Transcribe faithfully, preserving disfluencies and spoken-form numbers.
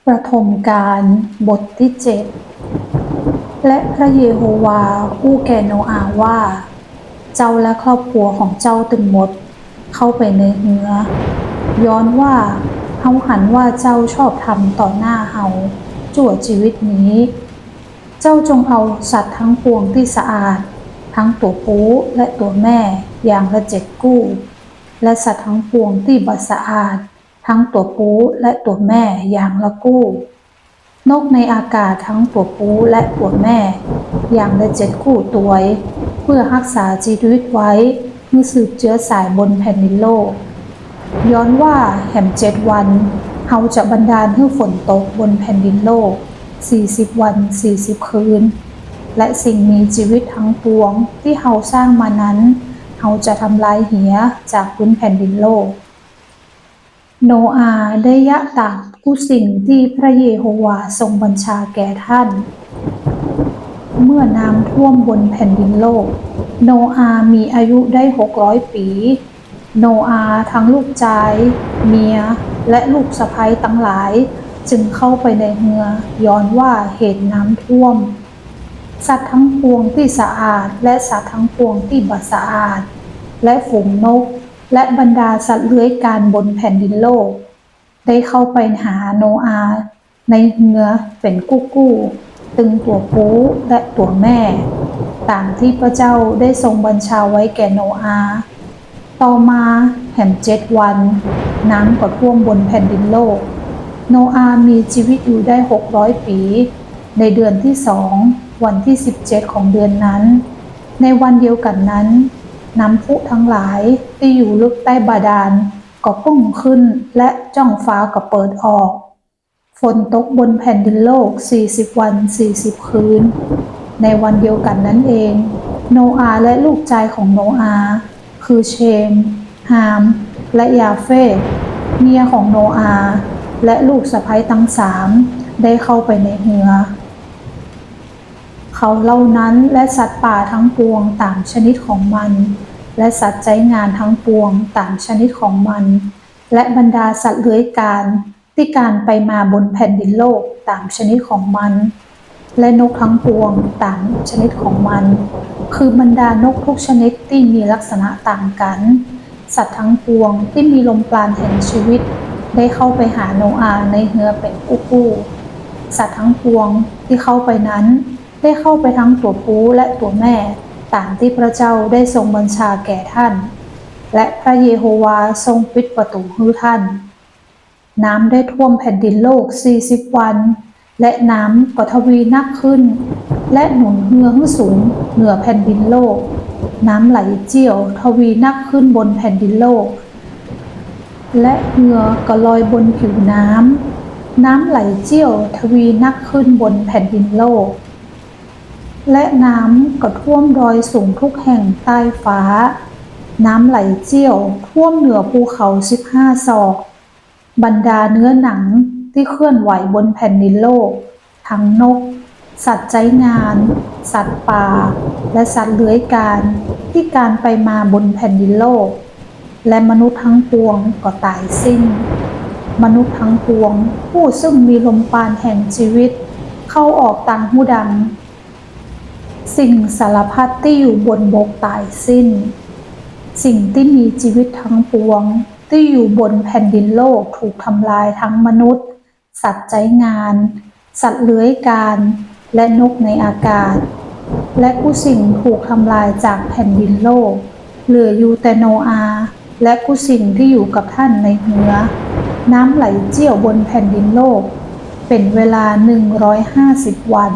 ปฐมกาล บทตี้เจ็ด และพระเยโฮวาห์อู้แก่โนอาห์ว่า เจ้าและครอบครัวของเจ้าตึงหมด เข้าไปในเฮือ ย้อนว่าเฮาหันว่าเจ้าชอบธรรมต่อหน้าเฮา จั่วจีวิตนี้ เจ้าจงเอาสัตว์ทั้งปวงตี้สะอาด ทั้งตั๋วปู๊และตั๋วแม่ อย่างละเจ็ดกู้ และสัตว์ทั้งปวงตี้บ่สะอาด ทั้งตั๋วปู๊และตั๋วแม่อย่างละกู้ นกในอากาศทั้งตั๋วปู๊และตั๋วแม่ อย่างละเจ็ดกู้ตวย เปื้อฮักษาจีวิตไว้ หื้อสืบเจื๊อสายบนแผ่นดินโลก ย้อนว่าแหมเจ็ดวัน เฮาจะบันดาลหื้อฝนตกบนแผ่นดินโลก สี่สิบวัน สี่สิบคืน และสิ่งมีจีวิตทั้งปวงตี้เฮาสร้างมานั้น เฮาจะทำลายเหียจากพื้นแผ่นดินโลก โนอาห์ได้เยียะต๋ามกู้สิ่งตี้พระเยโฮวาห์ทรงบัญชาแก่ต้าน เมื่อน้ำท่วมบนแผ่นดินโลก โนอาห์มีอายุได้หกร้อยปี๋ โนอาห์ทั้งลูกจาย เมีย และลูกสะใภ้ตังหลาย จึงเข้าไปในเฮือ ย้อนว่าเหตุน้ำท่วม สัตว์ทั้งปวงตี้สะอาด และสัตว์ทั้งปวงตี้บ่สะอาด และฝูงนก และบรรดาสัตว์เลื้อยกานบนแผ่นดินโลก ได้เข้าไปหาโนอาห์ในเฮือเป๋นกู้ๆ ตึงตั๋วปู๊และตั๋วแม่ ต๋ามตี้พระเจ้าได้ทรงบัญชาไว้แก่โนอาห์ ต่อมาแหมเจ็ดวัน น้ำก็ท่วมบนแผ่นดินโลก โนอาห์มีจีวิตอยู่ได้หกร้อยปี๋ ในเดือนตี้สอง วันตี้สิบเจ็ดของเดือนนั้น ในวันเดียวกั๋นนั้น น้ำพุตังหลายตี้อยู่ลึกใต้บาดาลก็ปุ้งขึ้น และจ้องฟ้าก็เปิดออก ฝนตกบนแผ่นดินโลกสี่สิบวันสี่สิบคืน ในวันเดียวกั๋นนั้นเอง โนอาห์และลูกจายของโนอาห์ คือเชม ฮาม และยาเฟท เมียของโนอาห์ และลูกสะใภ้ตังสาม ได้เข้าไปในเฮือ เขาเหล่านั้นและสัตว์ป่าทั้งปวงต๋ามชนิดของมัน และสัตว์ใจ๊งานทั้งปวงต๋ามชนิดของมัน และบรรดาสัตว์เลื้อยกานตี้กานไปมาบนแผ่นดินโลกต๋ามชนิดของมัน และนกทั้งปวงต๋ามชนิดของมัน คือบรรดานกทุกชนิดตี้มีลักษณะต่างกั๋น สัตว์ทั้งปวงตี้มีลมปราณแห่งจีวิต ได้เข้าไปหาโนอาห์ในเฮือเป๋นกู้ๆ สัตว์ทั้งปวงตี้เข้าไปนั้น ได้เข้าไปทั้งตั๋วปู๊และตั๋วแม่ ต๋ามตี้พระเจ้าได้ทรงบัญชาแก่ต้าน และพระเยโฮวาห์ทรงปิดประตู๋หื้อต้าน น้ำได้ท่วมแผ่นดินโลกสี่สิบวัน และน้ำก็ทวีนักขึ้น และหนุนเฮือหื้อสูงเหนือแผ่นดินโลก น้ำไหลเจี้ยวทวีนักขึ้นบนแผ่นดินโลก และเฮือก็ลอยบนผิวน้ำ น้ำไหลเจี้ยวทวีนักขึ้นบนแผ่นดินโลก และน้ำก็ท่วมดอยสูงทุกแห่งใต้ฟ้า น้ำไหลเจี้ยวท่วมเหนือภูเขาสิบห้าศอก บรรดาเนื้อหนังตี้เคลื่อนไหวบนแผ่นดินโลก ทั้งนก สัตว์ใจ๊งาน สัตว์ป่า และสัตว์เลื้อยกานตี้กานไปมาบนแผ่นดินโลก และมนุษย์ทั้งปวงก็ต๋ายสิ้น มนุษย์ทั้งปวงผู้ซึ่งมีลมปราณแห่งจีวิตเข้าออกตางฮู้ดัง สิ่งสารพัดตี้อยู่บนบกต๋ายสิ้น สิ่งตี้มีจีวิตทั้งปวงตี้อยู่บนแผ่นดินโลกถูกทำลาย ทั้งมนุษย์ สัตว์ใจ๊งาน สัตว์เลื้อยกาน และนกในอากาศ และกู้สิ่งถูกทำลายจากแผ่นดินโลก เหลืออยู่แต่โนอาห์ และกู้สิ่งตี้อยู่กับต้านในเฮือ น้ำไหลเจี้ยวบนแผ่นดินโลกเป๋นเวลาหนึ่งร้อยห้าสิบวัน